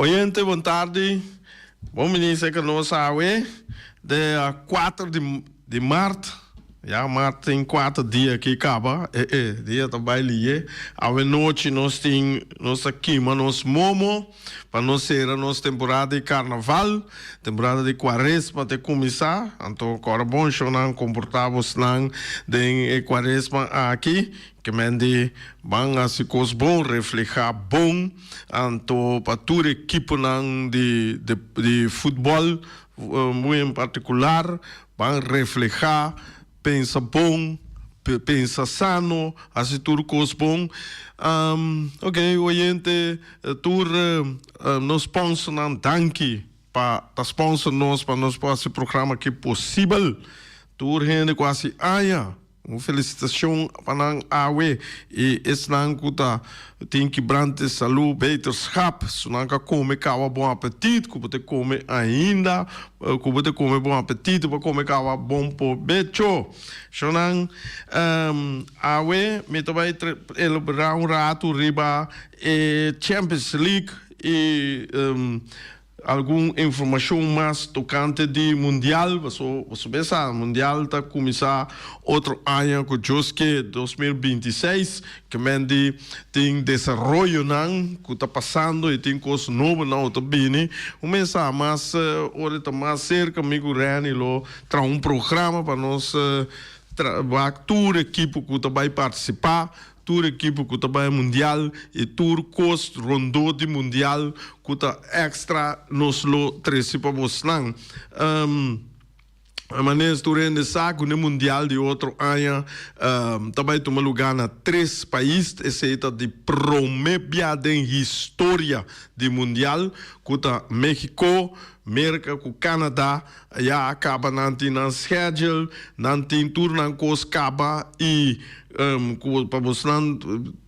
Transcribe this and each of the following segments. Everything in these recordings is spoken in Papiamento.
Oyente bon tardi, bon bini serka nos awe dia kuater di di mart, ya mart tin kuater dia aki kaba, e e dia ta bai liye, awe nochi nos tin nos ta kima nos momo pa nos sera nos temporada di karnaval, temporada di kuaresma ta kuminsá, anto kòrda bon shownan komportá bosnan den e kuaresma aki. Ke men di ban hasi kos bon, reflehá bon, anto pa tur ekiponan di di futbòl muy en partikular ban reflehá, pensa bon, pensa sano, hasi tur kos bon. Oke oyente tur nos sponsornan danki pa ta sponsor nos pa nos por hasi programa aki posibel. Tur hende ku hasi aña. Un felicitacion pa nan awe y esnan cu ta tin kibrante salud, beterschap, su nan ka come caba bon apetit, cu bo te come ainda, cu bo te come bon apetit, bo come caba bon probecho. Shonan, awe mi ta bay elabora un rato riba e Champions League y. Algun informashon mas tokante di Mundial, paso boso be sa Mundial ta kuminsá otro aña ku Dios ke, 2026, ke men di tin desaroyonan ku ta pasando i tin kos nobonan ku ta bini. Un men sa mas ora e ta mas serka mi ku Renny lo traha un programa pa nos wak tur ekipo ku ta bai partisipá. Tur ekipo ku ta bai mundial i tur kos rondó di mundial ku ta èkstra nos lo trese pa bosnan. Manera tur hende sa ku n'e mundial di otro aña ta bai tuma lugá na tres pais, esei ta di promé bia den historia di mundial ku ta Mexico, Merka ku Canada. Ya a kaba nan tin nan schedule, nan tin tur nan kos kaba i ku pa bosnan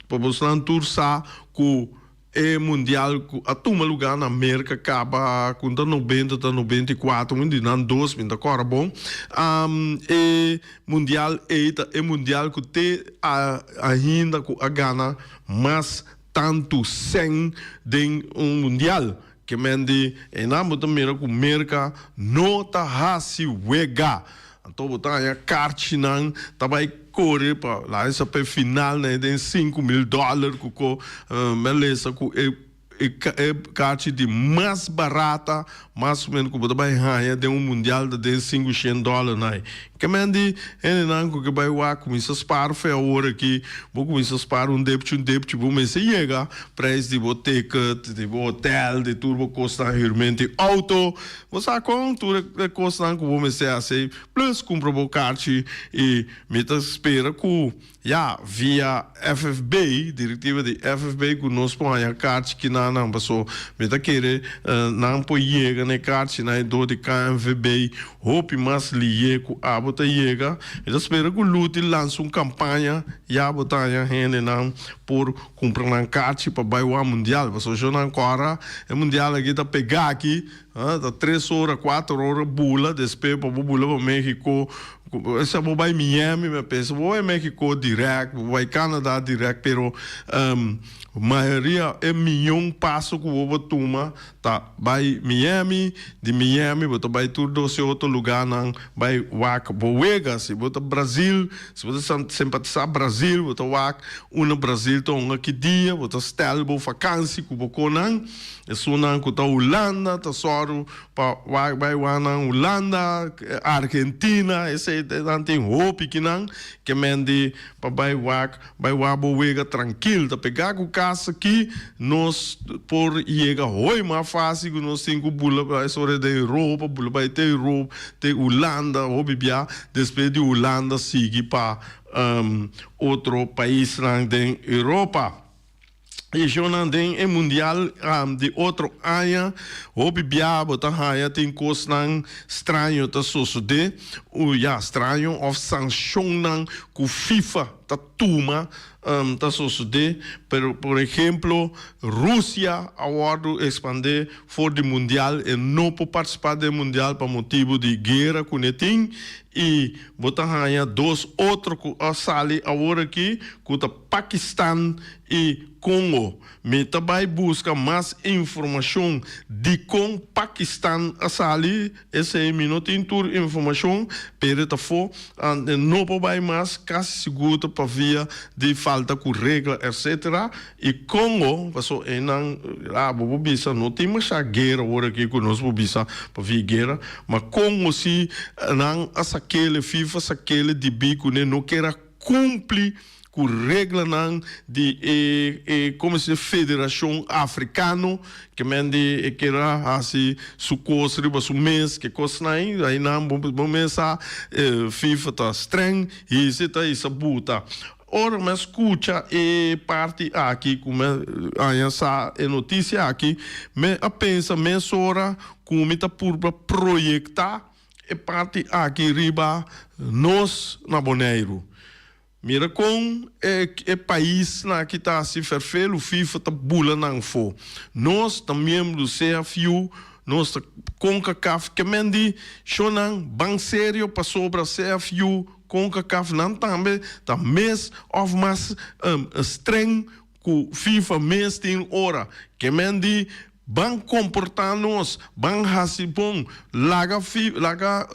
pa bosnan tur sa ku e mundial ku a tuma luga na Merka kaba ku ta nobenta ta 94 un di nan dos mi ta kòrda bon e mundial ei ta e mundial ku te ainda ku a gana mas tantu sèn den un mundial. Ke men di, Einan bo ta mira ku Merka no ta hasi wega. Anto bo ta haña karchinan ta bai kore pa lansa pa e final na e den 5000 dòler ku ko mi a lesa ku e e karchi di mas barata mas o menos ku bo ta bai haña den un mundial ta den 500 dòler na ei. Ke men di, Hendenan ku ke bai wak kuminsa spar fe awor aki, bo kuminsa spar un depchi un depchi bo mester yega prijs di bo ticket, di bo hotel, di tur bo kosnan hürment di auto, bo sa kon tur e kosnan ku bo mester hasi plus kumpra bo karchi i mi ta spera ku Ya, via FFB, direktiva di FFB ku nos por haña karchi kinanan paso mi ta kere nan por yega na e karchinan e dor di KNVB hopi mas liye ku abo ta yega. Mi ta spera ku Luti lansa un kampaña ya bo ta haña hendenan por kumpra nan karchi pa bai wak mundial paso sho nan kòrda e mundial aki ta pega aki ta tres ora kuater ora bula despues pa bo bula pa Mexico. Esa bo bai Miami mi a pensa bo bai Mexico direct bo bai Canada direct pero mayoria e miyon paso ku bo por tuma ta bai Miami di Miami bo ta bai tur dos e otro lugarnan bai wak bo wega si bo ta Brazil si bo ta simpatisa Brazil bo ta wak unda Brazil ta hunga ki dia bo ta stel bo vakansi ku bo konan esunnan ku ta Hulanda ta sòru Pa wak bai wak nan Hulanda, Argentina, esei nan tin hopi kinan ke men di pa bai wak, bai wak bo wega trankil. Ta pega ku kas aki nos por yega hoi mas fácil ku nos tin ku bula bai sore den Europa, bula bai te Europa, te Hulanda hopi bia, despues di Hulanda sigui pa otro paisnan den Europa. Esionan den e mundial di otro aña hopi bia bo ta haña tin kosnan straño ta sosodé, ya straño òf sanshonnan ku FIFA ta tuma ta sosodé, pero por ehemplo Rusia a wòrdu ekspandé for di mundial, e no por partisipá den mundial pa motibu di guera ku ne tin i bo ta haña dos otro ku a sali awor aki ku ta Pakistan i Congo. Mi ta bai buska mas informashon dikon Pakistan a sali, esei mi no tin tur informashon, pero e ta afó, e no por bai mas, kasi sigur ta pa via di falta ku regla etcetera. I Congo, paso einan ah bo por bisa no tin masha guera awor aki ku nos por bisa pa via guera, ma Congo si nan a sakele, FIFA sakele dibí ku ne no ker a kumpli ku reglanan di e e komo se federashon afrikano ke men di e ker a hasi su kos riba su mes ke kosnan ei ainan bo bo mes sa FIFA ta streng hise ta hisa buta ora mi a skucha e parti aki ku mi a haña sa e notisia aki mi a pensa mesora ku mi ta purba proyektá E parti aki riba nos na Boneiru. Mira kon e e paisnan aki ta hasi ferfelu, FIFA ta bula nan afó. Nos ta miembro CFU, nos ta Concacaf, ke men di shownan ban serio pasobra CFU, Concacaf nan tambe ta mes òf mas streng ku FIFA mes tin ora. Ke men di Ban komportá nos, ban hasi bon, laga fi, laga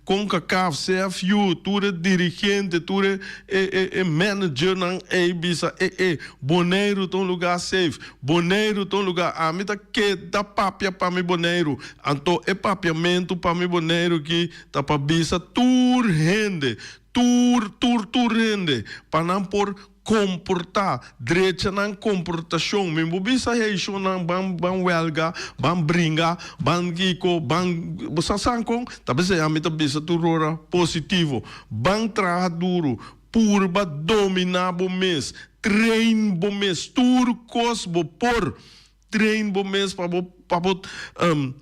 Concacaf, CFU, tur e dirigente, tur e e e managernan ei bisa e e, Boneiru ta un lugá safe, Boneiru ta un lugá, ami ta keda papia pa mi Boneiru, anto e papiamentu pa mi Boneiru aki ta pa bisa tur hende, tur tur tur hende, pa nan por Komportá, drecha nan komportashon. Mi bo bisa hey shonnan ban ban wèlga, ban bringa, ban kiko, ban bo sa sa kon? Ta p'esei ami ta bisa tur ora positivo. Ban traha duru, purba dominá bo mes, train bo mes, tur kos bo por. Train bo mes pa bo pa bo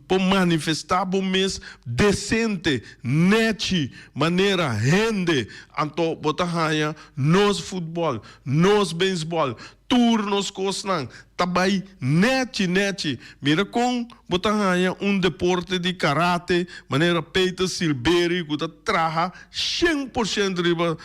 por manifestá bo mes desente, nèchi, manera hende. Anto bo ta haña nos futbòl, nos beisbòl, tur nos kosnan ta bai nèchi nèchi. Mira kon bo ta haña un deporte di karate manera Peter Silberie ku ta traha 100% riba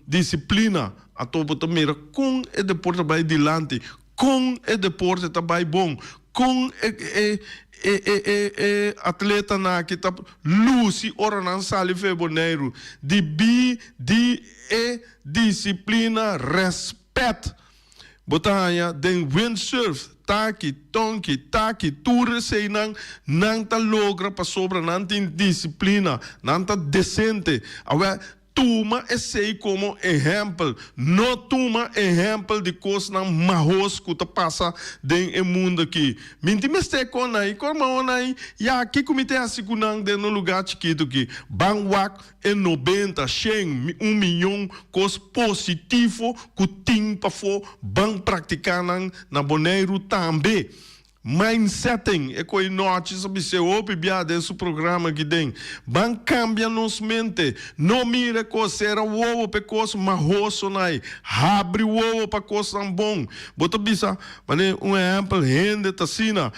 disiplina. Anto bo ta mira kon e deporte ta bai dilanti, Kon e deporte ta bai bon? Kon e e e e e e atletanan aki ta lusi ora nan sali fe Boneiru? Dibí di e disiplina rèspèt bo ta haña den windsurf, taki, tonki, taki, tur eseinan nan ta logra pasobra nan tin disiplina, nan ta desente. Awè Tuma esei komo ehèmpel. No tuma ehèmpel di kosnan mahos ku ta pasa den e mundu akí. Mi tin mester kon nan i kon maon nan i ya kiko mi ta hasi ku nan den un lugá chikitu akí? Ban wak e nobenta, shen, un miyon kos positivo ku tin pafó, ban praktiká nan na Boneiru tambe. Mindsetting, e koe nochi sa bis'é hopi bia den su programa aki den. Ban kambia nos mente. No mira e kos, sera wowo pa e kos mahoso nai. Habri wowo pa kosnan bon. Bo ta bisa, manera un ehèmpel, hende ta asina.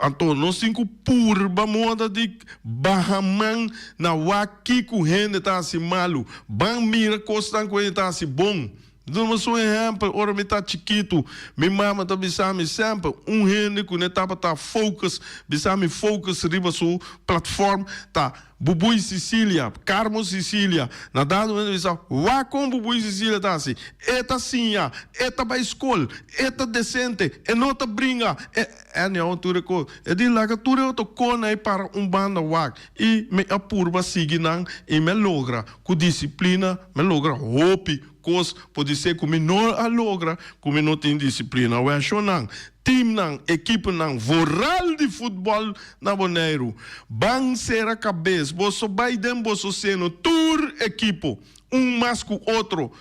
Anto nos tin ku purba moda di baha man na wak kiko hende ta hasi malu. Ban mira kosnan ku hende ta hasi bon. Duna un ehèmpel, ora mi ta chikitu, mi mama ta bisa mi semper, un hende ku ne tabata focus, bisa mi focus riba su platform ta Bubui Cicilia, Carmo Cicilia. Na dado momento mi bisa, wak kon Bubui Cicilia ta hasi? E ta siña, e ta bai skol, e ta desente, e no ta bringa, e. Anyhow, tur e kos. E di laga tur e otro kona ei para un banda wak. I mi a purba sigui nan i mi a logra. Ku disiplina mi a logra hopi kos. Podisé ku mi no a logra ku mi no tin disiplina. Wèshonnan, timnan, ekiponan voral di futbòl na Boneiru. Ban sera kabes. Boso bai den boso seno tur ekipo, un mas ku otro.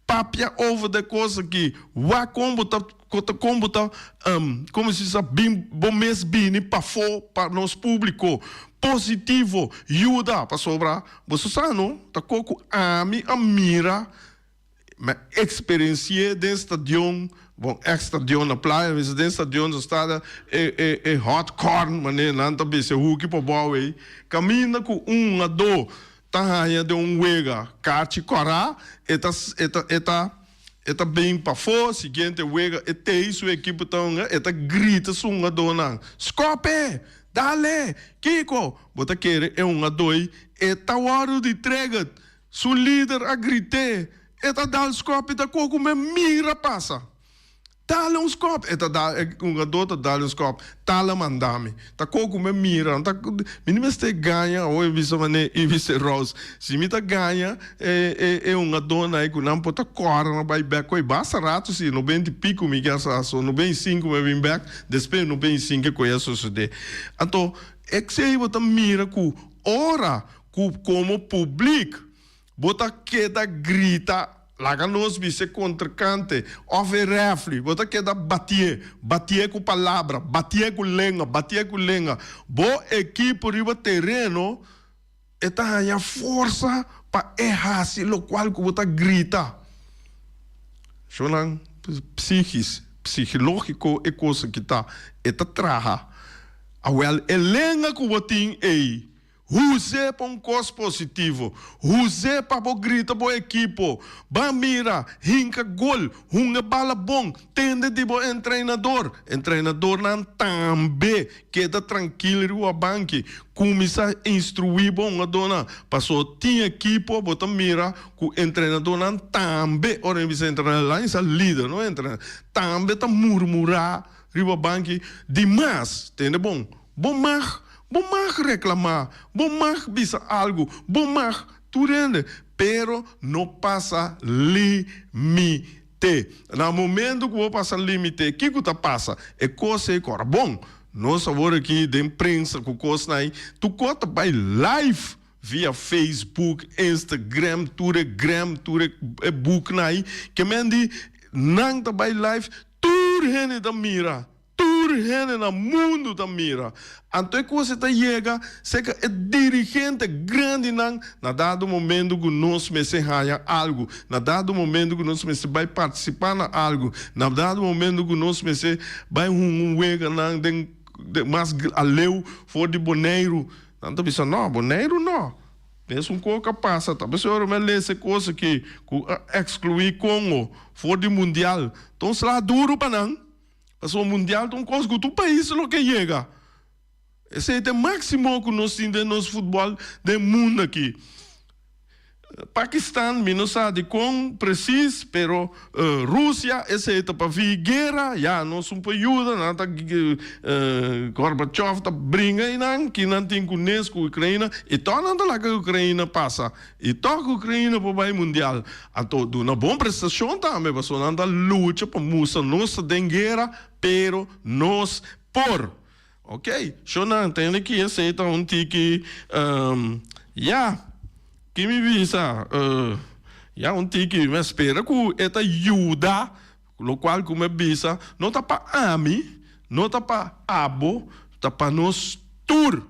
Papia over de kos aki. Wak kon bo ta kon bo ta komo si sa bin bo mes bini pafó pa nos públiko. Positivo, yuda pasobra boso sa no ta ko ku ami a mira mi a eksperensi'é den stadion, bon ex stadion na Playa mi bisa den stadion nos sta e e e hot corn manera nan ta bisa e huki pabou ei kaminda ku un hungadó ta haña den un wega kachi kòrá e ta e ta e ta e ta bin pafó siguiente wega e tei su ekipo ta hunga e ta grita su hungadónan skòp'e dale kiko bo ta kere e hungadó ei e ta wòrdu di triggered su lider a grit'é e ta dal skòp i ta koku men mira pasa. Dale un skòp! E ta dal, e hungadó ta dal un skòp. Tal a manda mi. Ta ko ku mi a mira. Ta, mi no mester gaña awor e bisa manera i bisa Rose. Si mi ta gaña e, e, e hungadónan ei ku nan por ta kòrre nan bai bèk koe basta ratu si nobenta i piku mi ke a sa so nobenta i sinku mi a bin bèk, despues nobenta i sinku e koe a sosodé. Anto, esei bo ta mira ku ora ku komo publik Bo ta keda grita, laga nos bisa e kontrkante òf e rèfri, bo ta keda batié, batié ku palabra, batié ku lenga, batié ku lenga. Bo ekipo riba tereno e ta haña forsa pa e hasi lokual ku bo ta grita. Shownan psígis, psigelógiko e kos aki ta, e ta traha. Awèl e lenga ku bo tin ei. Huz'é pa un kos positivo. Huz'é pa bo grita bo ekipo. Ban mira, hinka gol, hunga bala bon, tende di bo entrenador. Entrenadornan tambe keda trankil riba banki. Kuminsá instruí bo hungadónan. Paso tin ekipo bo ta mira ku entrenadornan tambe, ora mi bisa entrenador, laga mi sa lider, no entrenador, tambe ta murmurá riba banki dimas. Tende bon. Bo mag, bo mag reklamá, bo mag bisa algu, bo mag tur hende, pero no pasa limite. Na momento ku bo pasa limite, kiko ta pasa? E kos ei kòrda bon. Nos awor aki den prensa ku kosnan ei, tur kos ta bai live via Facebook, Instagram, tur e gram, tur e boeknan ei. Ke men di nan ta bai live, tur hende ta mira. Tur hende na mundu ta mira. Anto e kos e ta yega serka e dirigente grandinan na dado momento ku nos mester haña algu, na dado momento ku nos mester bai partisipá na algu, na dado momento ku nos mester bai hunga un weganan den mas aleu for di Boneiru. Nan ta bisa, No, Boneiru no. Mesun kos a pasa, ta p'esei ora mi a lesa e kos aki ku a ekskluí Kongo for di mundial, ta un sla duru pa nan. Pasobra mundial ta un kos ku tur pais lo ke yega. Esei ta e máksimo ku nos tin den nos futbòl den mundu aki. Pakistan mi no sa dikon presis, pero Rusia esei ta pa vi guera, ya nos un por yuda, nan ta Gorbachev ta bringa einan, ki nan tin ku nes ku Ukraina, i tòg nan ta laga Ukraina pasa. I tòg Ukraina por bai mundial. Anto duna bon prestashon tambe pasobra nan ta lucha pa mustra nos ta den guera pero nos por. Ok, shownan tende ki esei ta un tiki ya ki mi bisa ya un tiki mi a spera ku e ta yuda lokual ku mi a bisa no ta pa ami no ta pa abo ta pa nos tur.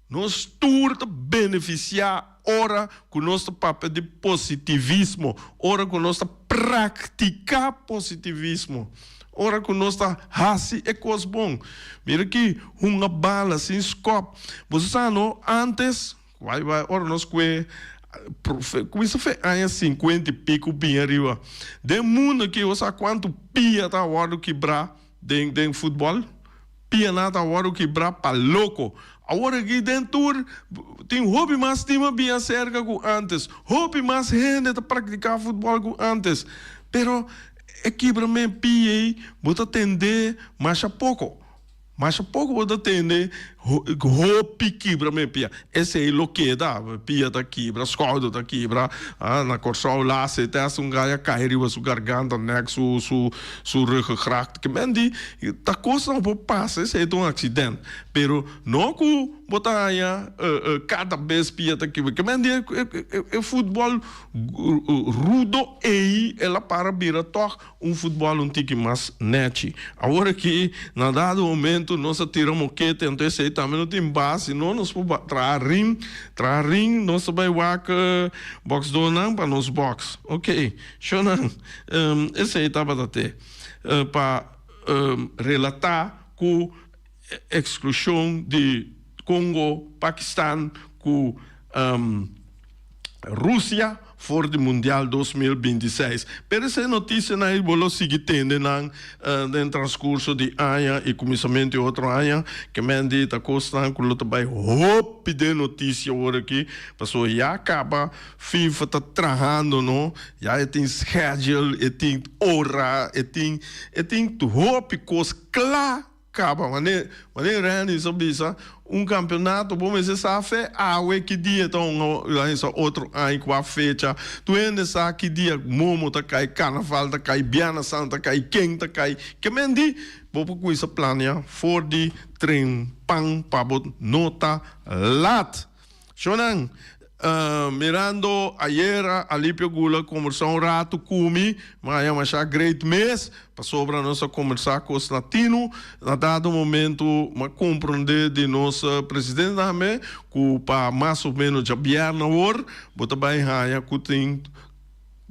Nos tur ta benefisiá ora ku nos ta papia di positivismo, ora ku nos ta praktiká positivismo, ora ku nos ta hasi e kos bon. Mira ki hunga bala sin skòp. Bo sa no, ántes, bai bai, ora nos kue kuminsá fe aña sinkuenta i piku bin ariba, den mundu aki bo sa kuantu pia ta wòrdu kibrá den den futbòl? Pianan ta wòrdu kibrá pa loko. Awor aki den tur tin hopi mas tim a bin aserka ku ántes. Hopi mas hende ta praktiká futbòl ku ántes. Pero e kibramen pia ei bo ta tendé masha poko. Masha poko bo ta tende hopi kibramen pia. Esei lo keda. Pia ta kibra, skouder ta kibra. Na Kòrsou las e tèst un gaya kai riba su garganta, nèk, su su su ruggengraat. Ke men di ta kosnan ku por pasa, esei ta un aksident. Pero no ku bo ta haña kada bes pia ta kibra. Ke men di e futbòl rudo ei el a para bira tòg un futbòl un tiki mas nèchi. Awor aki na dado momento nos a tira mokete anto esei tambe no tin base no nos por traha ring, traha ring nos ta bai wak bòksdónan pa nos bòks. Oke shownan esei tabata te pa relatá ku eksklushon di Congo, Pakistan ku Rusia for di Mundial 2026. Pero esei notisianan ei bo lo sigui tende nan den transkurso di aña i kuminsamentu di otro aña. Ke men di ta kosnan ku lo ta bai hopi den notisia awor aki, pasobra ya kaba FIFA ta trahando no, ya e tin schedule, e tin ora, e tin e tin hopi kos kla kaba. Mane mane Randy sa bisa un kampeonato bo mester sa fe awe ki dia ta un organisa otro aña kua fecha. Tur hende sa ki dia momo ta kai, karnaval ta kai, biana santa ta kai, ken ta kai. Ke men di bo por kuminsa plania for di tren pan pa bo no ta lat. Shownan, mirando ayera Alipio Gula kombersá un ratu ku mi, mi a haña masha great mes, pasobra nos a kombersá kos latino. Na dado momento mi a komprondé di nos presidente tambe ku pa mas o menos djabièrnè awor bo ta bai haña ku tin.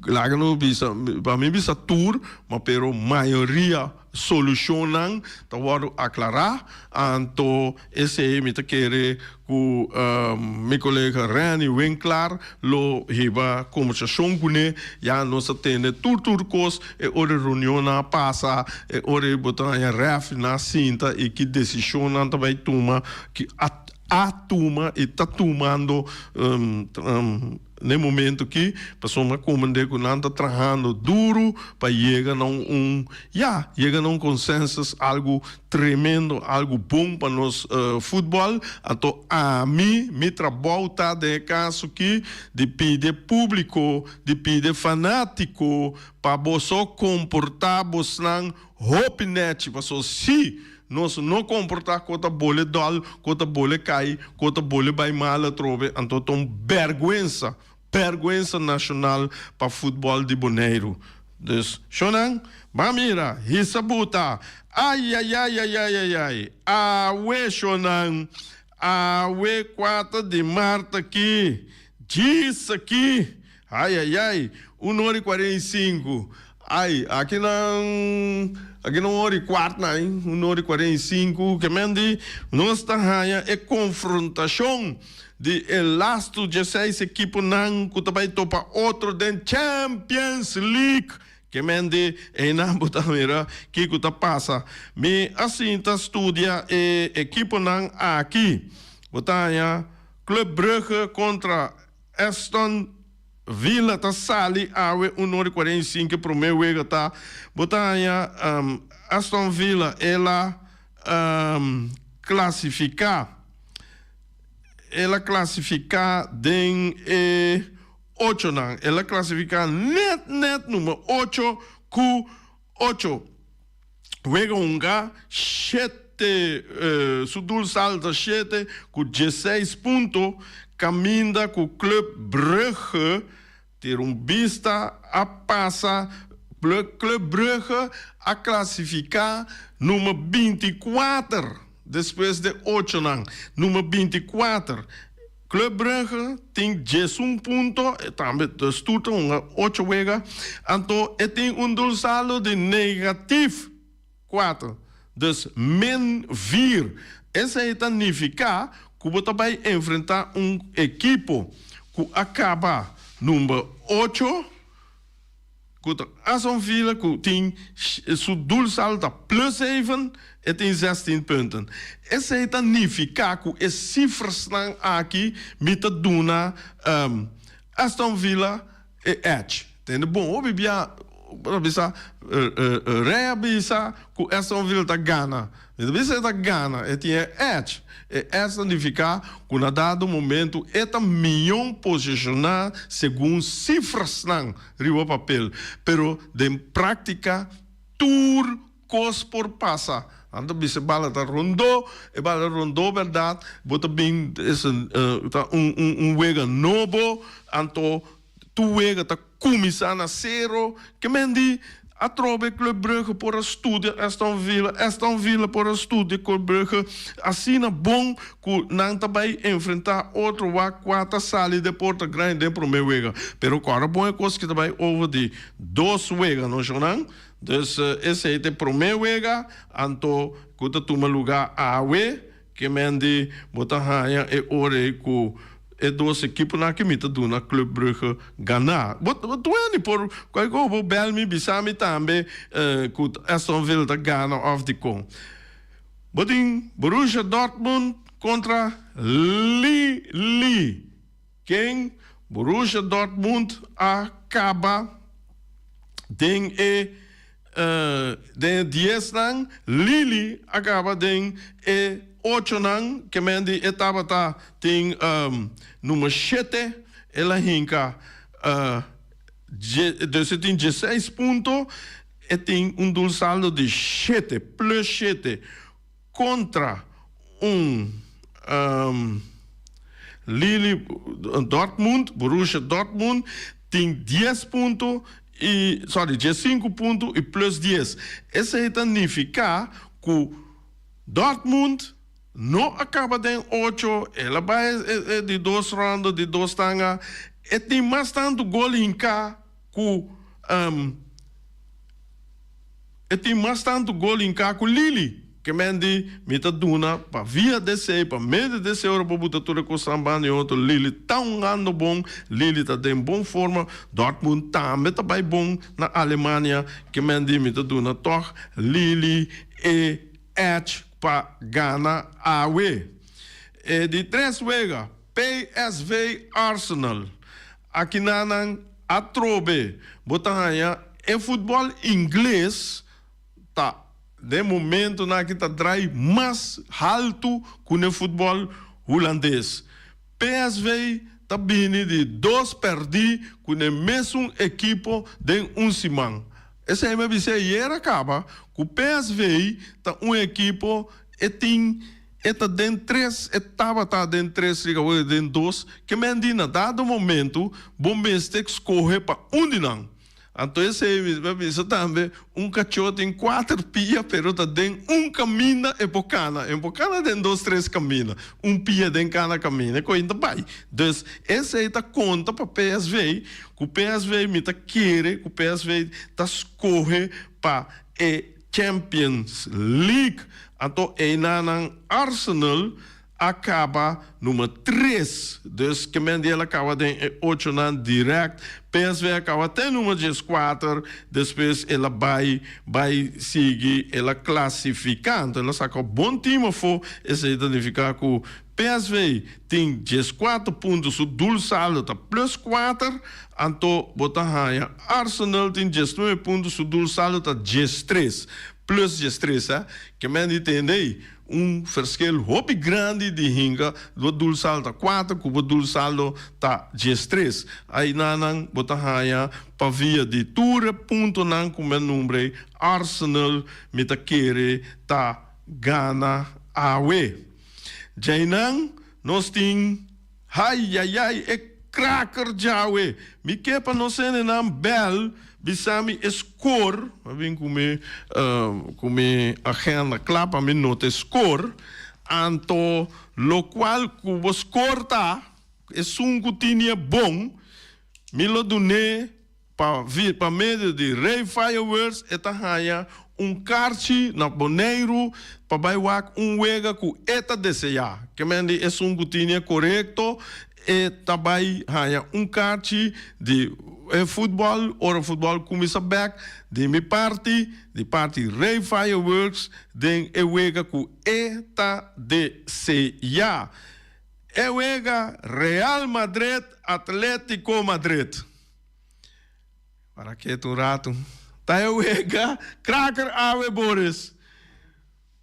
Laga nos bisa, pa mi bisa tur, ma pero mayoria solushonnan ta wòrdu aklará, anto esei mi ta kere ku mi kolega Renny Winklaar lo hiba kombersashon kuné, ya nos a tende tur tur kos e ora e reunionnan a pasa, e ora e bo ta haña rèfrinan a sinta i ki desishonnan ta bai tuma, ki a tuma i ta tumando. N'e momento aki, pasobra komprendé ku nan ta trahando duru pa yega na un, ya, yega na un consensus, algu tremendo, algu bon pa nos futbòl. Anto ami, mi trabou ta den e kaso aki di pidi e públiko, di pidi e fanátiko pa boso komportá bosnan hopi nèchi, pasobra si Nos no komportá ku ta bole dòl, ku ta bole kai, ku ta bole bai mal atrobe, anto ta un bèrgwensa, bèrgwensa nashonal pa futbòl di Boneiru. Dus, shonnan, ban mira, hisa buta, aiaiaiaiaiaiai, awe shonnan, awe kuater di mart aki, djis aki, Ai ai ai, un ora i 45. Ai, aki nan, aki nan un ora i kuart na ai, un ora i 45. Ke men di, nos ta haña e konfrontashon di e lastu dieseis ekiponan ku ta bai topa otro den Champions League. Ke men di, einan bo ta mira kiko ta pasa. Mi a sinta studia e ekiponan aki. Bo ta haña Club Brugge kontra Aston Villa ta sali awe un ora i 45 e prome wega ta bo ta haña Aston Villa el a klasifiká el a klasifiká den e ochonan el a klasifiká nèt nèt number ocho ku ocho Wega hunga shete su doelsaldo ta shete ku dieseis punto kaminda ku Club Brugge tira un bista a pasa Club Brugge a klasifiká number 24 despues de ochonan number 24. Club Brugge tin 11 punto, e tambe dus tur ta hunga ocho wega, anto e tin un doelsaldo di negatief kuater, dus min vier. Esei ta nifiká ku bo ta bai enfrentá un ekipo ku a kaba number ocho. Ku ta Aston Villa ku tin su doelsaldo ta plus zeven, e tin 16 punten. Esei ta nifiká ku e sifrasnan aki mi ta duna Aston Villa e edge. Tende bon hopi bia bo ta bisa Rey a bisa ku Aston Villa ta gana. Mi ta bisa e ta gana, e tin e edge. E edge ta nifiká ku na dado momentu e ta mion posishoná segun sifrasnan riba papel, pero den práktika tur kos por pasa. Nan ta bisa e bala ta rondó, e bala rondó bèrdat, bo ta bin ta un un wega nobo, anto tur wega ta kuminsá na sero. Ke men di atrobe Club Brugge por a studia Aston Villa, Aston Villa por a studia Club Brugge asina bon ku nan ta bai enfrentá otro wak kua ta sali den porta grandi den promé wega. Pero kòrda bon e kos ki ta bai over di dos wega no shonnan. Dus esei ta e promé wega anto ku ta tuma lugá awe. Ke men di bo ta haña e ora ei ku e dos ekiponan aki mi ta duna Club Brugge ganá. Bo dueño por kualke ora bo bèl mi bisa mi tambe ku Aston Villa ta gana òf dikon. Bo tin Borussia Dortmund kontra Lille. Ken Borussia Dortmund a kaba den e den e diesnan, Lille a kaba den e ochonan, ke men di e tabata tin number shete, el a hinka dus e tin dieseis punto, e tin un doelsaldo di shete, plus shete. Kontra un Lille Dortmund, Borussia Dortmund tin dies punto i sorry diesinku punto i plus dies. Esei ta nifiká ku Dortmund no a kaba den ocho, el a bai e di dos ronda, di dos tanga, e tin mas tantu gol hinká ku E tin mas tantu gol hinká ku Lili. Ke men di, Mi ta duna pa via desei, pa medio desei ora bo buta tur e kosnan banda i otro. Lili ta hungando bon, Lili ta den bon forma, Dortmund tambe ta bai bon na Alemania. Ke men di, Mi ta duna tòg Lili e edge pa gana awe. E di tres wega, PSV Arsenal. Akinanan atrobe bo ta haña e futbòl ingles ta den momentonan aki ta drai mas haltu ku n'e futbòl hulandes. PSV ta bini di dos pèrdí ku n'e mesun ekipo den un siman. Esei mi a bisa ayer a kaba ku PSV ta un ekipo e tin E ta den tres, e tabata den tres liga, awor e den dos. Ke men di na dado momento bo mester skohe pa un di nan. Anto esei mi a bisa tambe, un kachó tin kuater pia pero ta den un kaminda e por kana. E por kana den dos tres kaminda. Un pia den kada kaminda e koin ta bai. Dus esei ta konta pa PSV, ku PSV mi ta kere ku PSV ta skohe pa e Champions League. Anto einanan Arsenal a caba number tres. Dus ke men di el a caba den e ochonan direct. PSV a caba te number dieskuater. Despues el a bay bay sigui el a clasifica. Anto el a saca bon team afo. Esey ta nifica cu PSV tin dieskuater punto, su doelsaldo ta plus kuater. Anto bo ta haña Arsenal tin diesnuebe punto, su doelsaldo ta diestres, plus diestres hè. Ke men di tende ei, un verschil hopi grandi di hinka, bo doelsaldo ta kuater ku bo doelsaldo ta diestres. Ainanan bo ta haña pa via di tur e puntonan ku mi a nombra ei, Arsenal mi ta kere ta gana awe. Djainan nos tin Hayayay e kraker djawe! Mi ke pa nos hendenan bel bisa mi e skor, mi a bin ku mi ku mi agenda kla pa mi nota e skor, anto lokual ku bo skor ta esun ku tini e bon mi lo dun'é Pa pa medio di Rey Fireworks e ta haña un karchi na Boneiru pa bai wak un wega ku e ta deseá. Ke men di esun ku tini e korekto e ta bai haña un karchi di e futbòl ora futbòl kuminsá bèk di mi parti, di parti Rey Fireworks den e wega ku e ta deseá. E wega Real Madrid Atletico Madrid. Para ketu un ratu. Ta e wega kraker awe Boris.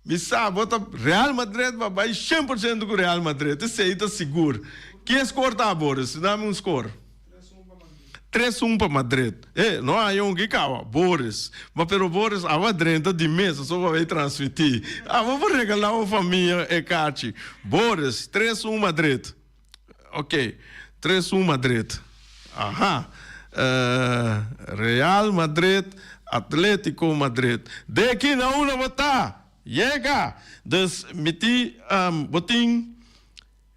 Mi sa bo ta Real Madrid ba bai 100% ku Real Madrid. Esei ta sigur. Ki e skor ta Boris? Dame un skor. 3-1 pa Madrid. E, no haña un ki kaba, Boris. Ma pero Boris awa drenta di mes, so pa bay transmití. Abo por regalá bo famia e kachi. Boris, 3-1 Madrid. Ok, 3-1 Madrid. Aha. Real Madrid, Atletico Madrid. Deki na una bo ta! Yega! Dus mi ti, bo tin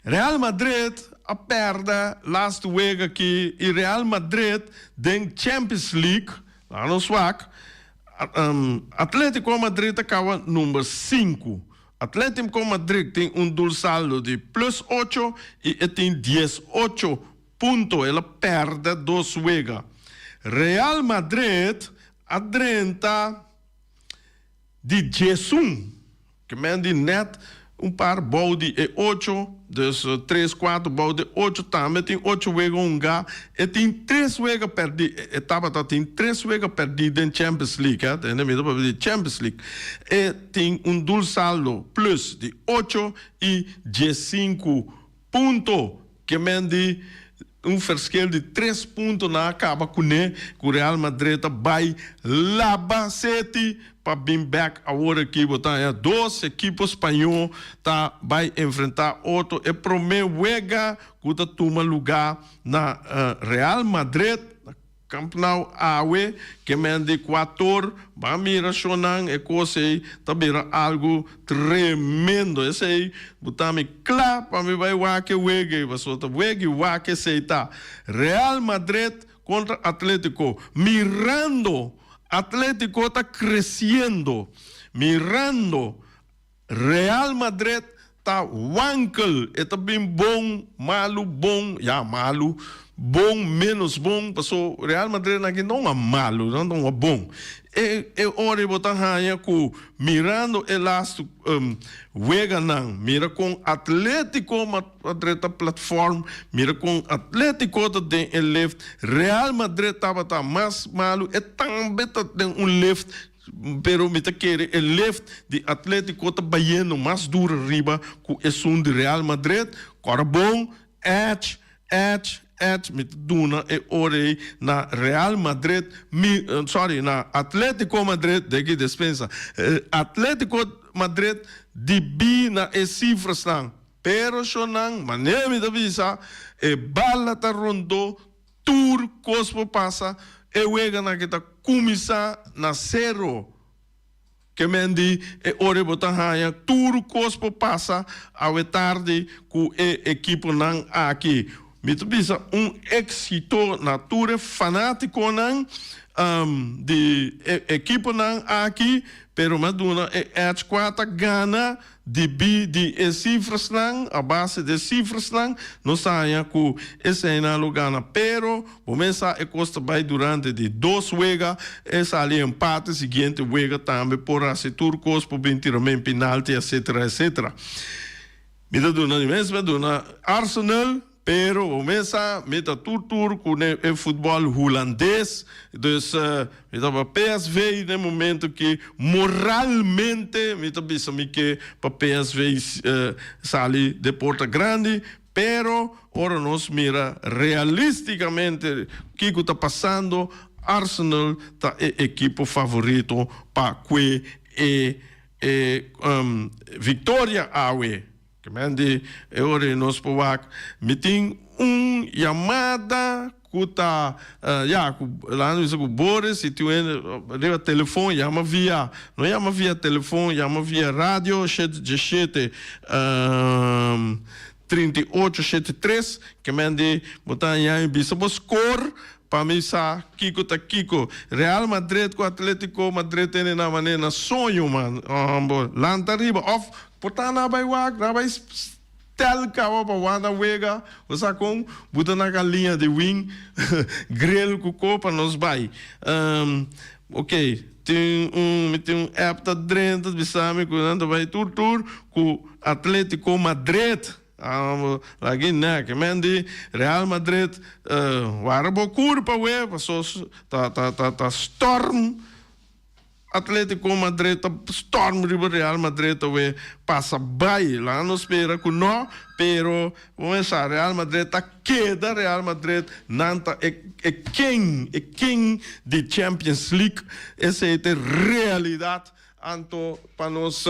Real Madrid a perde last wega aki y Real Madrid den Champions League, laga nos wak, Atletico Madrid a caba number sinku. Atletico Madrid tin un doel saldo di plus ocho y e tin 18 punto, el a perde dos wega. Real Madrid a drenta di 11, ke men di nèt un par bou di e ocho, dus tres, kuater bou di ocho, tambe tin ocho wega hungá, e tin tres wega pèrdí, e tabata tin tres wega pèrdí den Champions League, hè, tende mi ta papia di Champions League, e tin un dul saldo plus di ocho i 15 punto. Ke men di un verschil di tres punto nan a kaba kuné ku Real Madrid ta bai laba seti pa bin bek awor aki bo ta haña dos ekipo spañó ta bai enfrentá otro e promé wega ku ta tuma lugá na Real Madrid. Camp Nou awe ke men di kuator ban mira shonan e kos ei ta bira algu tremendo esei bo ta mi kla pa mi bai wak e wega ei pasobra ta wega i wak esei ta Real Madrid kontra Atletico mirando Atletico ta kresiendo mirando Real Madrid ta wankel, e ta bin bon, malu, bon, ya malu, bon, menos bon, paso Real Madrid nan aki no a malu, nan ta un a bon. E e ora ei bo ta haña ku mirando e lastu weganan, mira kon Atletico Madrid ta platform, mira kon Atletico ta den e lift, Real Madrid tabata mas malu, e tambe ta den un lift. Pero mi ta kere e lift di Atletico ta bayendo mas duro riba cu esun di Real Madrid. Cora bon, edge, edge, edge, mi ta duna e ora ey na Real Madrid, mi, sorry, na Atletico Madrid, den ki despensa, Atletico Madrid dibi na e cifrasnan. Pero shonnan, manera mi ta bisa, e bala ta rondo Tur kos por pasa, e weganan ke ta kuminsá na sero. Ke men di e ora bo ta haña tur kos por pasa awe tardi ku e ekiponan aki. Mi ta bisa un éksito na tur e fanátikonan di e ekiponan aki, pero mi a duna e edge kua ta gana. Debí di e sifrasnan, a base di e sifrasnan, nos ta haña ku eseinan lo gana. Pero, bo mes sa e kos ta bai durante di dos wega, e sali empate, siguiente wega tambe por hasi tur kos, por bin tira men penalti, etcetera, etcetera. Mi ta duna di mes, mi a duna Arsenal. Pero bo mes sa mi ta tur tur ku ne e futbòl hulandes, dus mi ta pa PSV den momento ki moralmente mi ta bisa mi ke pa PSV sali den porta grandi, pero ora nos mira realisticamente kiko ta pasando Arsenal ta e ekipo favorito pa kue e e victoria awe. Ke men di e ora ei nos por wak. Mi tin un yamada ku ta, ya, ku laga nos bisa ku Boris i tin un hende riba telefon yama via, no yama via telefon, yama via radio shete diesshete, 38 shete tres. Ke men di bo ta haña mi bisa bo skor pa mi sa kiko ta kiko. Real Madrid ku Atletico Madrid tene nan manera na soño man. Bo lanta riba of Por ta nan a bai wak, nan a bai stel caba pa wak nan wega, bo sa con? Buta nan galiña di wing grill cu co pa nos bai. Ok, tin un, mi tin un app ta drenta bisa mi cu nan ta bai tur tur cu Atletico Madrid. Lagi nek, men di Real Madrid, wara bo curpa we, paso ta ta ta storm. Atletico Madrid ta storm riba Real Madrid awe pasa bai. Laga nos spera ku no, pero bo mester sa Real Madrid ta keda Real Madrid, nan ta e e king, e king di Champions League, esei ta e realidat. Anto pa nos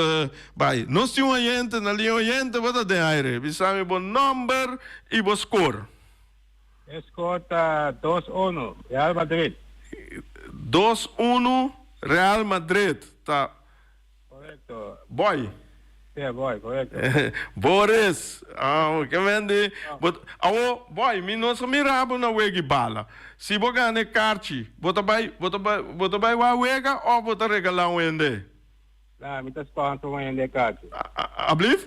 bai. Nos tin un oyente na liña, oyente bo ta den aire, bisa mi bo nomber y bo score. E score ta dos uno, Real Madrid. Dos uno, Real Madrid ta. Correcto. Boy. Sí, boy, correcto. Boris, ah, ke men di, bo, awo, boy, mi no sa mira bo na wega i bala. Si bo gana e karchi, bo ta bai, bo ta bai, bo ta bai wak wega of bo ta regala un hende? Nah, mi ta sponsor un hende e karchi. Ablief?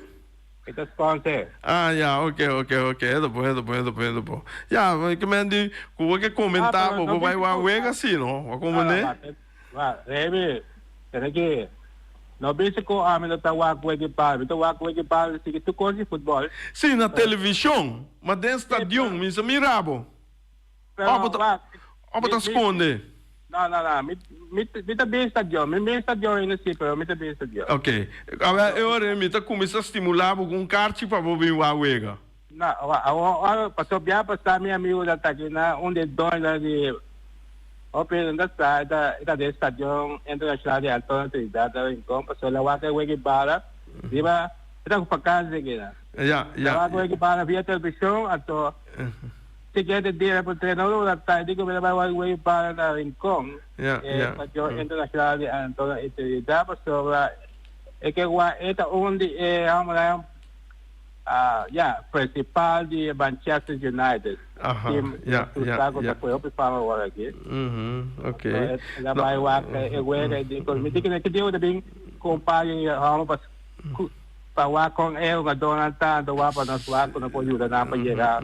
Mi ta sponsor. Ah, ya, oke, oke, oke, e ta bon, e ta bon, e ta bon, e ta bon. Ya, ke men di, ku bo ke komentá bo, bo bai wak wega si, no? Bo komprendé? Wa, Remy, tene ki no bisa ku ami no ta wak wega di bal. Mi ta wak wega di bal, mi sigui tur kos di futbòl. Sí, na televishon, ma den stadion mi sa mira bo. Òf bo ta, òf bo ta skonde? No, no, no, mi, mi, mi ta bin stadion. Mi bin stadion ainda sí, pero mi ta bin stadion. Oké. Awel, e ora mi ta kuminsá stimulá bo ku un karchi pa bo bin wak wega. No, awor, awor, pasobra bia pasá mi amigonan ta aki na un di e doñonan di Hopi nan ta sa, e ta, e ta den Stadion Internacional di Antonio Trinidad na Rincon, pasobra el a wak e wega di bala riba, e ta ku vakansi aki na. Ya, El a ya. wak e wega di bala via televishon, anto siguiente dia el a puntra, no lo ta, e di ku mi ta bai wak e wega di bala na Rincon, Ya, e ya. Stadion Internacional di Antonio Trinidad, pasobra e ke wak, e ta un di e hombernan. Ya, principal di Manchester United. Aha, Team ya, su ya, saco ya. ta coge hopi fama awor aki. Mhm, ok. El a bai wak e wega e di con mi di kende ki dia ta bin compa e homo pa pa wak con e hugadornan ta anto wak pa nos wak cu no por yuda nan pa yega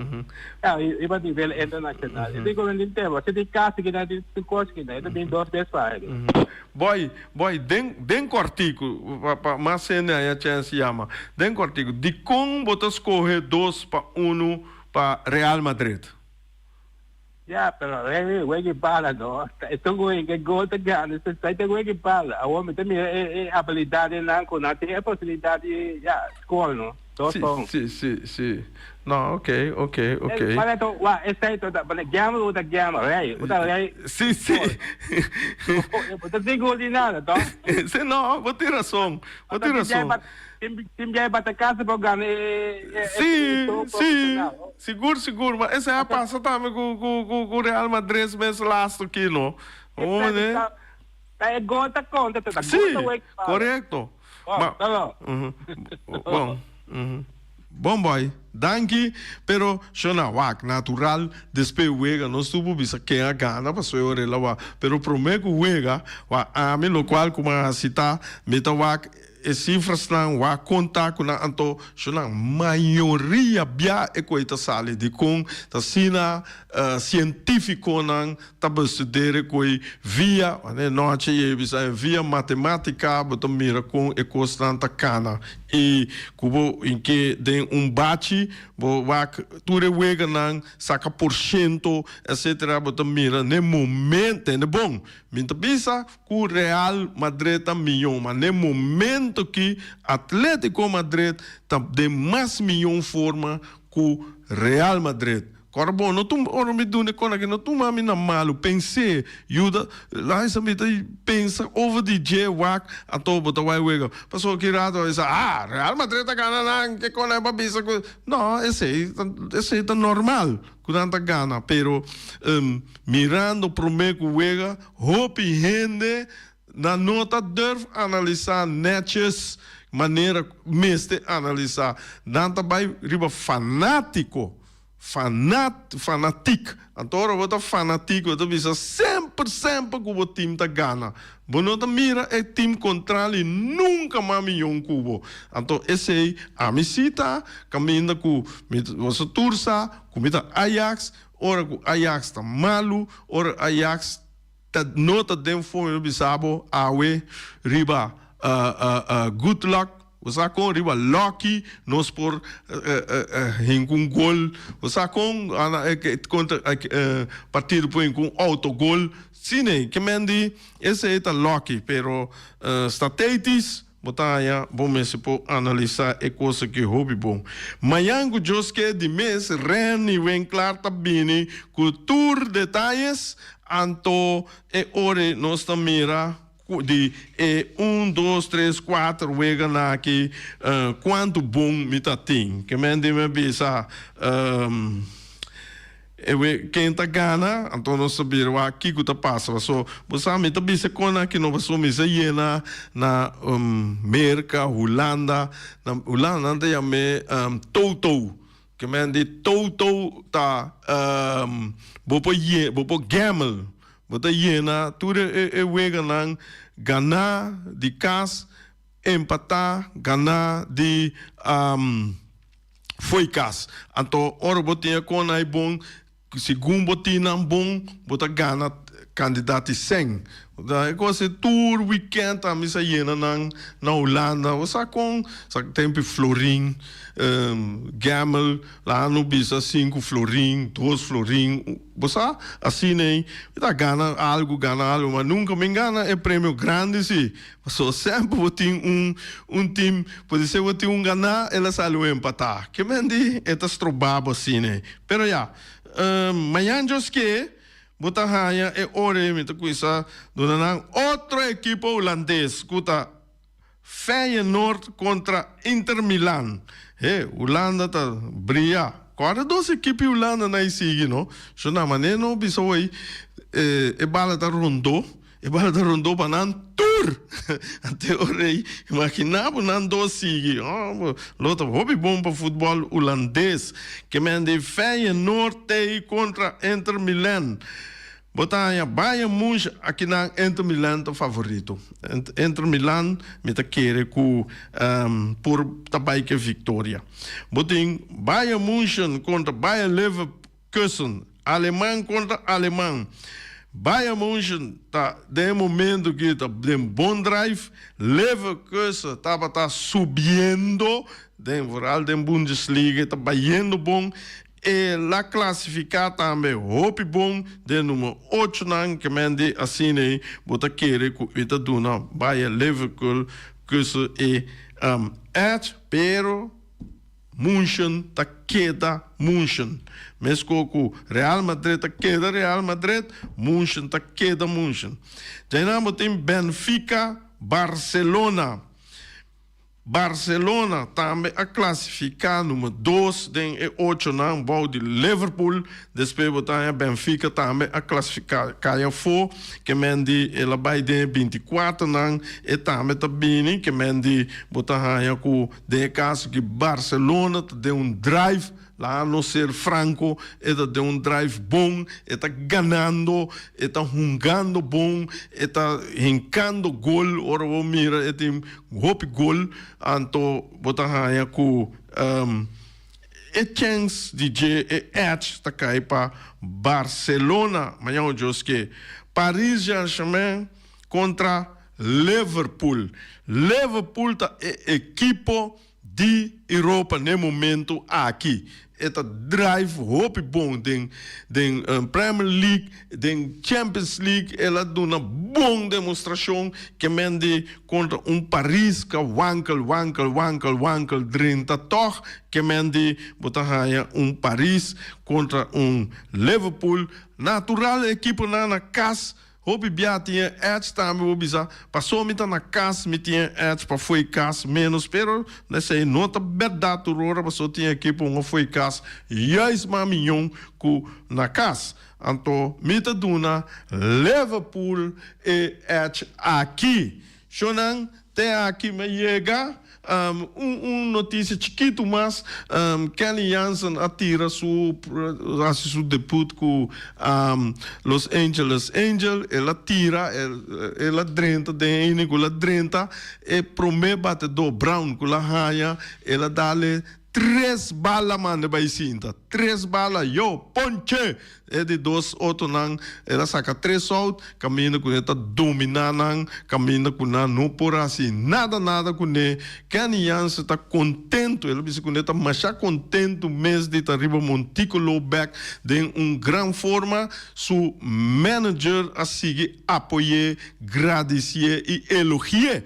ya riba nivel internacional. E di con mi di tema si di casi kinan di tur cos kinan e ta bin dos bes pa aña. Boy, boy, den, den kòrtiku, pa, pa mas hende haña chèns yama. Den kòrtiku, dikon bo ta skohe dos pa unu pa Real Madrid? Ya, pero Remy, wega i bala no. Ta esun ku hinka e gol ta gana, esei ta ta wega i bala. Awor mi ta mira e, e abilidatnan ku nan tin e posibilidat di, ya, score no. Dos Sí, pa un. sí, sí, sí. No, ok, ok, ok. Eh, para to, wa, esei to ta, para gamble u ta gamble, rei, u ta rei. Sí, sí. U ta sin gol di nada, to. Sí, no, bo tin rason, bo tin rason. Tin biaha bata casa pa gana e, e, e, Sí, e, sí, sigur, sigur, ma esei a pasa tambe ku, ku, ku, ku Real Madrid mes laatste aki, no. Bo mane? Ta e gol ta konta, ta gol Sí, ta wek bala. korekto. Bon, Ma, ta lo. Bon, Bon boy, danki, pero shona wak, natural, despues wega nos tur por bisa ken a gana pasobra e ora el a wak, pero prome ku wega, wak ami lokual ku mi a hasi ta, mi ta wak E sifrasnan wak konta ku nan anto sho nan mayoria bia e koe ta sali dikon ta asina sientifikonan ta bestudere koe via wane nochi e bisa via matematika bo ta mira kon e kosnan ta kana i ku bo inke den un bachi bo wak tur e weganan saka porshento etsetera bo ta mira ne momento tende bon mi ta bisa Ku Real Madrid ta miyon, ma n'e momento ki Atletico Madrid ta den mas miyon forma ku Real Madrid. Kòrda bon, no tuma, ora mi duna e kòrda aki, no tuma mi na malu, pens'é, yuda, luister mi ta pensa over di dje wak, anto bo ta wak wega. Pasobra ki rato a bisa, ah, Real Madrid ta gana nan, ke kòrda pa bisa ku, no, esei, esei ta normal ku nan ta gana, pero mirando promé ku wega, Hopi hende nan no ta durf analisa netjes manera mester analisa. Nan ta bay riba fanatico, fanat, fanatic. Anto ora bo ta fanatico bo ta bisa semper semper cu bo team ta gana. Bo no ta mira e team contrali nunca mas miyon cu bo. Anto esey ami si ta caminda cu mi, boso tur sa cu mi ta Ajax, Ora ku Ajax ta malu, ora Ajax ta no ta den forma mi bisa bo awe riba good luck, bo sa kon riba lucky nos por hinka un gol, bo sa kon kontra partido por hinka un autogol. Sine, ke men di esei ta lucky, pero statitis bo ta haña bo mester por analisa e kos aki hopi bon. Mañan ku Dios ke di mes Renny Winklaar ta bini ku tur detayes, anto e ora nos ta mira ku di e un, dos, tres, kuater weganan aki kuantu bon mi ta tin. Ke men di mi a bisa. E we ken ta gana, anto nos ta bira wak kiko ta pasa. Paso bo sa mi ta bisa kon aki no paso mi sa yena na Merka, Hulanda, na Hulanda nan ta yam'é toto. Ke men di toto ta bo por ye bo por gamble, bo ta yena tur e weganan gana di kas, empatá, gana di. Fo'i kas. Anto ora bo tin e kon ai bon, segun bo tin nan bon, bo ta gana kandidat di sèn. E kos ei tur wikènt ami sa yena nan na Hulanda. Bo sa kon sa tempu florin, gamel, laga no bisa sinku florin, dos florin, bo sa asina ei. Mi ta gana algu, gana algu, ma nunka mi gana e premio grandi si. Pasobra semper bo tin un un team, podisé bo tin un ganá, el a sali un empatá. Ke men di e ta strobá bo asina. Pero ya, mañan Dios ke, bo ta haña e ora ei mi ta kuminsá duna nan otro ekipo hulandes ku ta Feyenoord kontra Inter Milan. He, Hulanda ta bria. Kòrda dos ekipo di Hulanda nan ei sigui no. Shona manera no bisa hoy e bala ta rondó. E bala ta rondó pa nan tur! Ante o rei, imaginá bo nan dos sigui. Oh, lo ta hopi bon pa futbòl hulandes. Ke men di Feyenoord tei kontra Inter Milan. Bo ta haña Bayern Munch akinan Inter Milan ta favorito. Inter Milan mi ta kere ku por ta bai ke viktoria. Bo tin Bayern Munchen kontra Bayer Leverkusen. Kussen, Aleman kontra Aleman. Bayern München ta den e momento ki ta den bon drive. Leverkusen tabata subiendo den vooral den Bundesliga e ta bayendo bon. El a klasifiká tambe hopi bon den numero ocho nan ke men di asina ei bo ta kere ku e ta duna Bayer Leverkusen e edge pero München ta keda München. Meskos ku Real Madrid ta keda Real Madrid, München ta keda München. Djainan bo tin Benfica, Barcelona. Barcelona tambe a klasifiká number dos den e ochonan bou di Liverpool. Despues bo ta haña Benfica tambe a klasifiká kai afó. Ke men di el a bai den e bintikuaternan, e tambe ta bini. Ke men di bo ta haña ku Den e kaso ki Barcelona ta den un drive, laga nos ser franco, e ta den un drive bon, e ta ganando, e ta hungando bon, e ta hincando gol, ora bo mira e tin hopi gol, anto bo ta haña cu e chens di dje, e edge ta cay pa Barcelona. Mañana Dios ke Paris Saint-Germain kontra Liverpool. Liverpool ta e ekipo di Europa n'e momento aki. E ta drive hopi bon den den Premier League, den Champions League el a duna bon demostrashon ke men di kontra un Paris ka wankel wankel wankel wankel drenta tòg ke men di bo ta haña un Paris kontra un Liverpool. Natural e ekiponan na kas Hopi bia tin e edge tambe bo bisa paso mi ta na cas mi tin e edge pa fo'i cas menos pero esey no ta berdad tur ora paso tin ekipo un a fo'i cas juist mas miyon cu na cas anto mi ta duna Liverpool e edge aki. Shownan te aki mi a yega. Un un noticia chikitu mas, Kenley Jansen a tira su hasi su debut ku Los Angeles Angel, el a tira, el a drenta den e inning ku el a drenta e prome batedor Brown ku el a haña, el a dale. Tres bala manda bai sinta. Tres bala, yo, ponche! E di dos otonan el a saka tres out, kaminda ku e ta dominá nan, kaminda ku nan no por hasi nada nada kuné. Kenny Jansen ta kontentu, el a bisa kuné ta masha kontentu mes di ta riba montíkulo bèk den un gran forma. Su manager a sigui apoy'é, gradisié i elogi'é.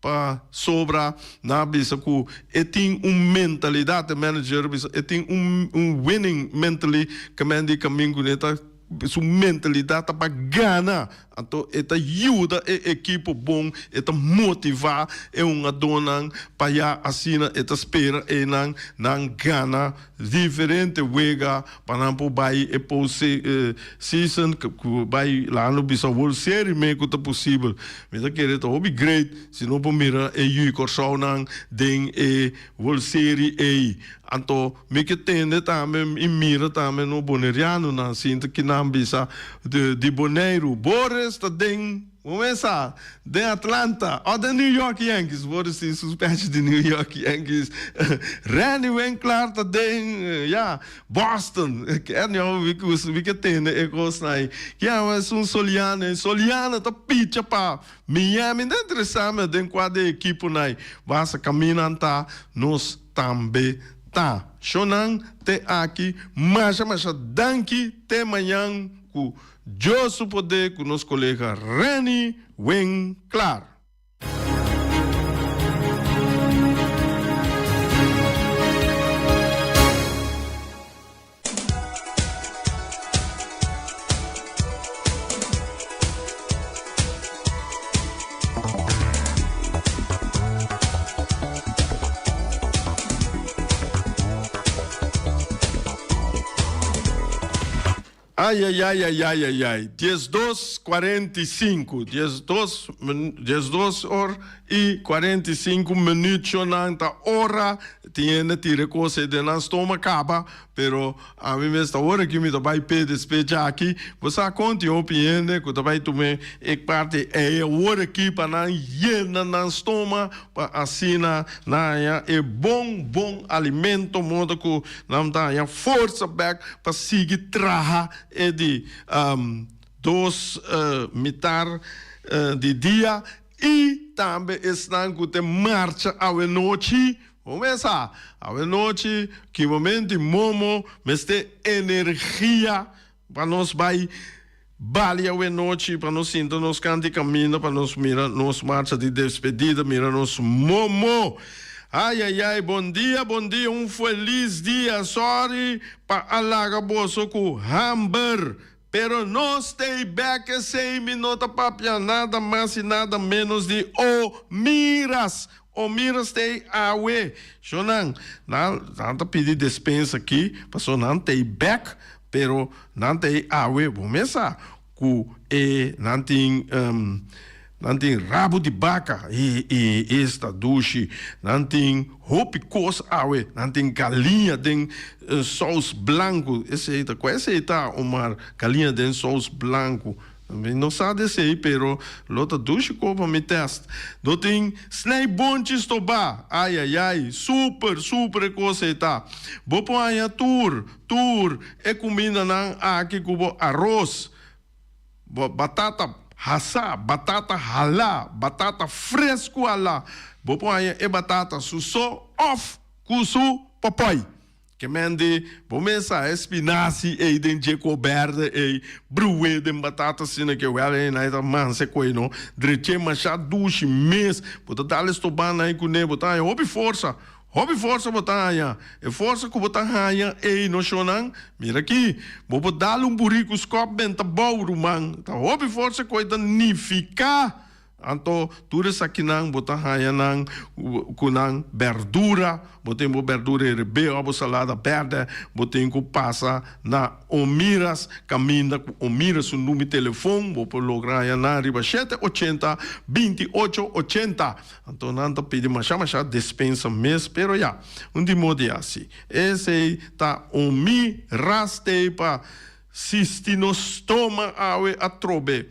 Pa sobra nan a bisa ku e tin un mentalidat, e manager a bisa e tin un un winning mentally ke men di kamin ku e ta su mentalidat ta pa gana anto e ta yuda e ekipo bon e ta motiva e hungadónan pa ya asina e ta spera einan nan gana diferente wega pa nan por bai e post season ku bai laga no bisa World Series me ku ta posibel. Mi ta kere ta hopi great si no por mira e yu Kòrsounan den e World Series ei. Anto mi ke tende tambe i mira tambe no bonerianonan sinta kinan bisa di Boneiru. Boris ta den. Bo mesa den Atlanta o den New York Yankees. Boris tin su pèchi di New York Yankees. Randy Winklaar ta den, ya, Boston. Anyhow, mi gusta, mi ke tende e kosnan ei. Kian esun Soliano ei? Soliano ta picha pa Miami. Ta interesá mi den kua di e ekiponan ei. Basta kaminnan ta, nos tambe ta. Shownan te aki. Masha masha danki. Te mañan ku Dios su poder cu nos colega Renny Winklaar. Ayayayayayay, 12 45, 12 12 or i 45 minuutnan ta ora tin hende tira e kos ei den nan stoma kaba, pero ami mes ta ora ki mi ta bai p'e despecha aki, bo sa kon tin hopi hende ku ta bai tuma e parti ei awor aki pa nan yena nan stoma pa asina nan haña e bon bon alimento modo ku Nan ta haña forsa bek pa sigui traha e di dos mitar di dia i tambe esnan ku te marcha awenochi. Bo mes sa, awenochi ki momento momo mester energia Pa nos bai bali awenochi, pa nos sinta nos kant di kaminda, pa nos mira nos marcha di despedida, mira nos momo. Ay ay ay, bon dia, bon dia, un felis dia. Sorry pa a laga boso ku hamber, pero nos stay back esey mi no ta papia nada mas y nada menos di O Miras. O Miras stay awe. Shonan, nan nan ta pidi despensa aki, paso nan tey back. Pero nan ta e awe, bo mes sa ku e nan tin nan tin rabu di baka i i esta dushi, nan tin hopi kos awe, nan tin galiña den sous blanku, esei ta kua esei ta Omar, galiña den sous blanku. Mi no sa di esei, pero lo ta dushi ko pa mi test. Do tin snei bonchi stobá. Ai ai ai, super, super e kos ei ta. Bo por haña tur, tur e kumindanan aki ku bo aros, bo batata hasá, batata halá, batata fresku halá. Bo por haña e batata su so òf ku su pòpòi. Ke men di, Bo mes sa e spinasi ei den dje ko berde ei, bruwe den batata asina ke wèl ei nan ta manse koe no, dreche masha dushi mes, bo ta dal e stoban nan kuné, bo ta haña hopi forsa, hopi forsa bo ta haña, e forsa ku bo ta haña ei no shonnan, mira aki, bo por dal un buriku skòp benta bou ruman, ta hopi forsa koe ta nifiká. Anto tur esakinan bo ta haña nan ku nan bèrdura, bo tin bo bèrdura herebé òf bo salada bèrdè, bo tin ku pasa na Omiras, kaminda ku Omiras su number telefon, bo por logra haña nan riba shete ochenta, binti ocho ochenta. Anto nan ta pidi masha masha despensa mes, pero ya, un di modo hasi. Esei ta Omiras tei pa sisti nos stoma awe atrobe.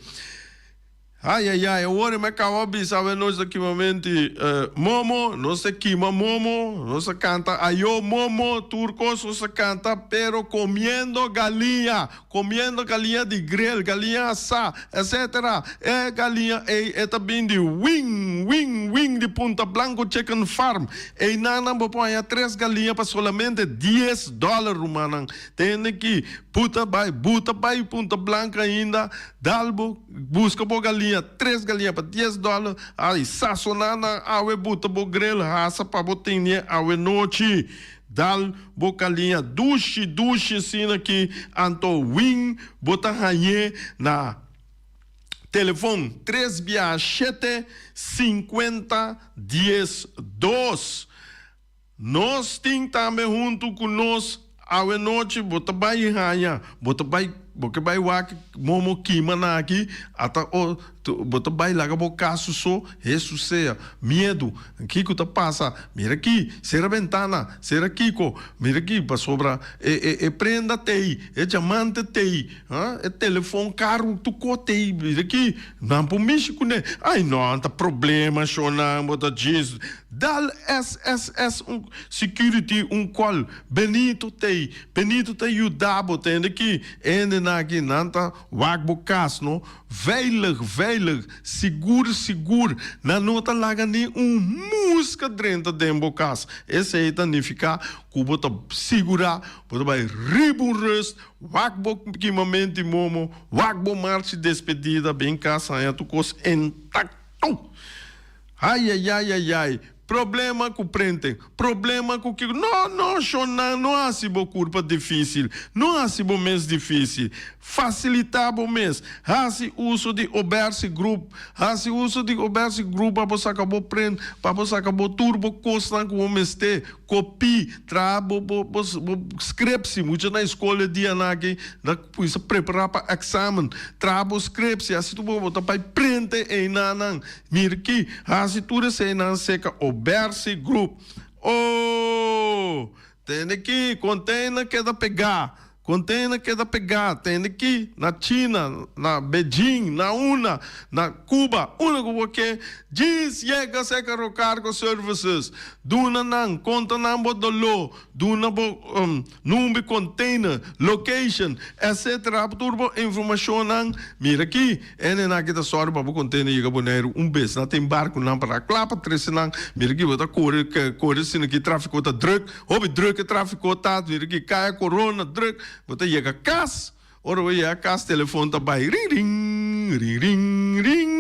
Ai ai ai, awor mi a kaba bisa awe nos ta kimamenti momo, nos ta kima momo, nos ta kanta ayo momo, tur kos nos ta kanta, pero komiendo galiña, komiendo galiña di grill, galiña asá, etcetera. E galiña ei e ta bin di Wing, Wing, Wing di Punta Blanco Chicken Farm. Einan nan bo por haña tres galiña pa solamente dies dòler, rumannan. Tende ki buta bai, buta bai Punta Blanco ainda. Dal bo buska bo galiña, tres galiña pa dies dòler, ai sasoná nan awe buta bo grel hasa pa bo tene awe nochi. Dal bo galiña dushi dushi asina ki anto win bo ta hañ'é na telefon tres bia shete sinkuenta 12. Nos tin tambe huntu ku nos awe nochi bo ta bai haña, bo ta bai bo ke bai wak momo kima na aki, ata o bo ta bai laga bo kasu so, Hesus sea, miedu, kiko ta pasa, mira aki, sera bentana, sera kiko, mira aki, pasobra e e e prenda t'ei, e diamante t'ei, ha, e telefon karu tur ko t'ei, mira aki, nan por mishi kuné, ai no, ta problema shonnan, bo ta djis. Dal SSS un security un call Benito tey Benito ta yuda bo tende ki hende nan aki nan ta wak bo cas no veilig veilig sigur sigur nan no ta laga ni un musca drenta den bo cas esey ta nifica cu bo ta sigura bo ta bay riba un rust wak bo kimamenti momo wak bo marchi despedida bin cas haña tur cos intacto. Ayayayayay, problema ku prenten, problema ku kiko. No, no, shonnan, no hasi bo kurpa difísil, no hasi bo mes difísil. Fasilitá bo mes, hasi uso di Obersi Group, hasi uso di Obersi Group pa bo saka bo prent, pa bo saka bo tur bo kosnan ku bo mester, kopí, traha bo bo bo bo skrepsi. Mucha na skol e dianan aki ta kuminsá prepará pa èksamen. Traha bo skrepsi, hasi tur bo bo ta bai prente einanan. Mira ki hasi tur eseinan seka Obersi Group. Oh! Tende ki container keda pegá, container keda pegá, tende ki na China, na Beijing, na una, na Cuba, unda ku bo ke, djis yega seka Rocargo Services, duna nan, konta nan bo doló, duna bo Number container, location, etc. Tur bo informacionnan. Mira aki, hende nan aki ta sòru pa bo container yega Boneiru un bes. Nan tin barkunan para kla pa trese nan. Mira aki bo ta kore, kore asina aki trafiko ta druk. Hopi druk e trafiko ta. Mira aki kaya Corona druk. Bo ta yega kas. Ora bo yega kas telefon ta bai ring ring, ring ring ring.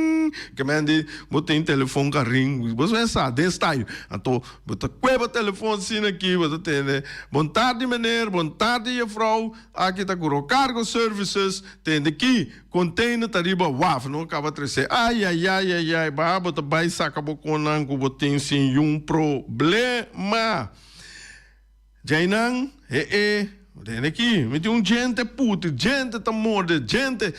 Ke men di bo tin telefon ka ring, bo sa sa den style. Anto bo ta kue bo telefon asina aki bo ta tende, Bon tardi meneer, bon tardi jefrouw, aki ta ku Rocargo Services, tende ki container ta riba waf, no kaba trese. Ayayayayay, baha bo ta bai saka bo konnan ku bo tin sin yun problema. Djainan, he e, den aki, mi tin un djente putri, djente ta morde, djente,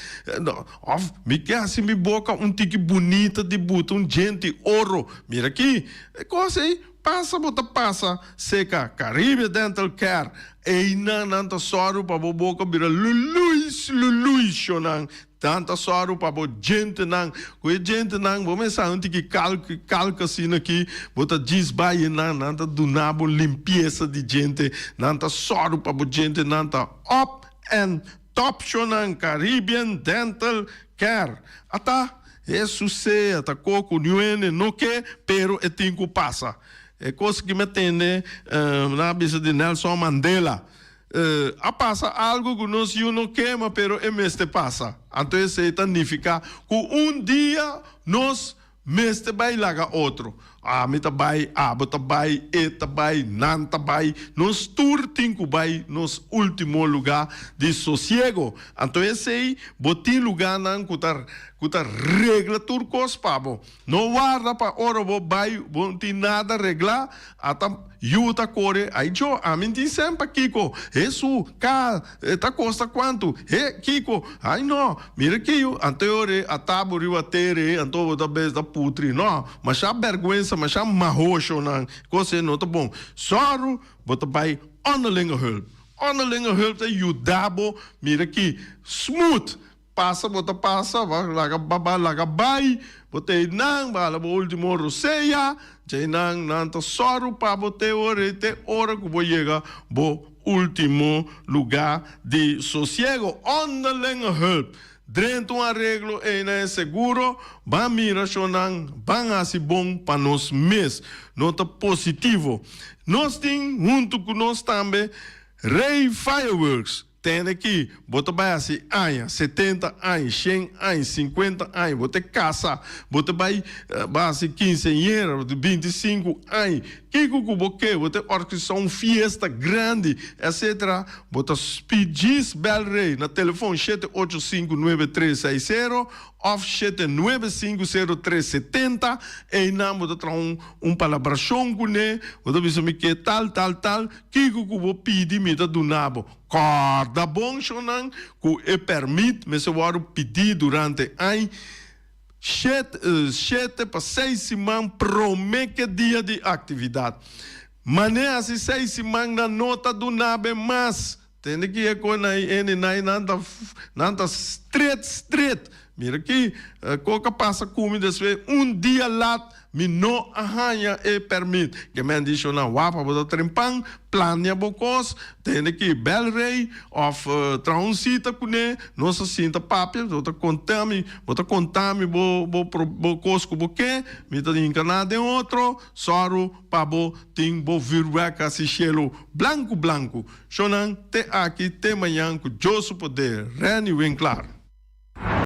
of mi ke hasi mi boka un tiki bunita di buta un djente oro, mira aki, e kos ei pasa bo ta pasa seka Caribe Dental Care, einan nan ta sòru pa bo boka bira luluis luluis shonnan, Nan ta sòru pa bo djentenan. Ku e djentenan bo mester un tiki kalk, kalk asina aki, bo ta djis bai e nan, nan ta duna bo limpiesa di djente. Nan ta sòru pa bo djentenan ta up and top shonan Caribbean Dental Care. Ata, Hesus sea ta koko niuene no ke, pero e tin ku pasa. E kos ki mi a tende nan a bisa di Nelson Mandela. A pasa algo ku nos yu no kema pero e mester pasa. Anto esei ta nifiká ku un dia nos mester bai laga otro. Ami ta bai, abo ta bai, e ta bai, nan ta bai. Nos tur tin ku bai nos último lugá di sosiego. Anto esei bo tin lugánan ku ta ku ta regla tur kos pa bo. No warda pa ora bo bai bo no tin nada reglá, ata yu ta kore, ai djo, ami tin sèn pa kiko, Hesu, ka, e ta kosta kuantu, he, kiko, ai no, mira kiyu, anto e ora e ata bo riba tere, anto bo ta bes ta putri, no, masha bèrgwensa, masha mahoshonan, kos ei no ta bon, sòru bo ta bai onderlinge hulp, onderlinge hulp ta yuda bo, mira ki, smooth. Pasa bo ta pasa, bo a laga ba laga bai, bo ta einan, bo a hala bo ultimo rosea, djeinan nan ta sòru pa bo te ora ei te ora ku bo yega bo ultimo lugá di sosiego. Onderlinge hulp. Drenta un areglo ei na e seguro, ban mira shonnan, ban hasi bon pa nos mes. No ta positivo. Nos tin huntu ku nos tambe Rey Fireworks. Tende ki bo ta bai hasi aña, setenta aña, shen aña, sinkuenta aña, bo ta kasa, bo ta bai hasi kinseñera, bintisinku aña, kiko ku bo ke, bo ta orkesá un fiesta grandi, etcetera, bo ta spidjis bel Rey na telefon shete ocho sinku nuebe tres seis sero òf shete nuebe sinku sero tres setenta, einan bo ta traha un un palabrashon kuné, bo ta bisa mi ke tal tal tal. Kiko ku bo pidi mi ta duna bo. Kòrda bon shonnan ku e pèrmit mester wòrdu pidí durante añ shete pa seis siman promé ke dia di aktividat. Manera hasi seis siman nan no ta duna bo e mas. Tende ki e kos nan ene nan nan ta nan ta stret stret. Mira ki kos ka pasa ku mi despues un dia lat Mi no a haña e permit. Ke men di shona wapa bo ta trempan, plania bo kos, tende ki bel rei of traha un sita kuné, nos a sinta papia, bo ta konta mi, bo ta konta mi bo bo bo kos ku bo ke, mi ta hinka nan den otro, sòru pa bo tin bo vürwèrk hasi shelu blanku blanku. Shonnan, te aki, te mañan ku Dios su poder. Renny Winklaar.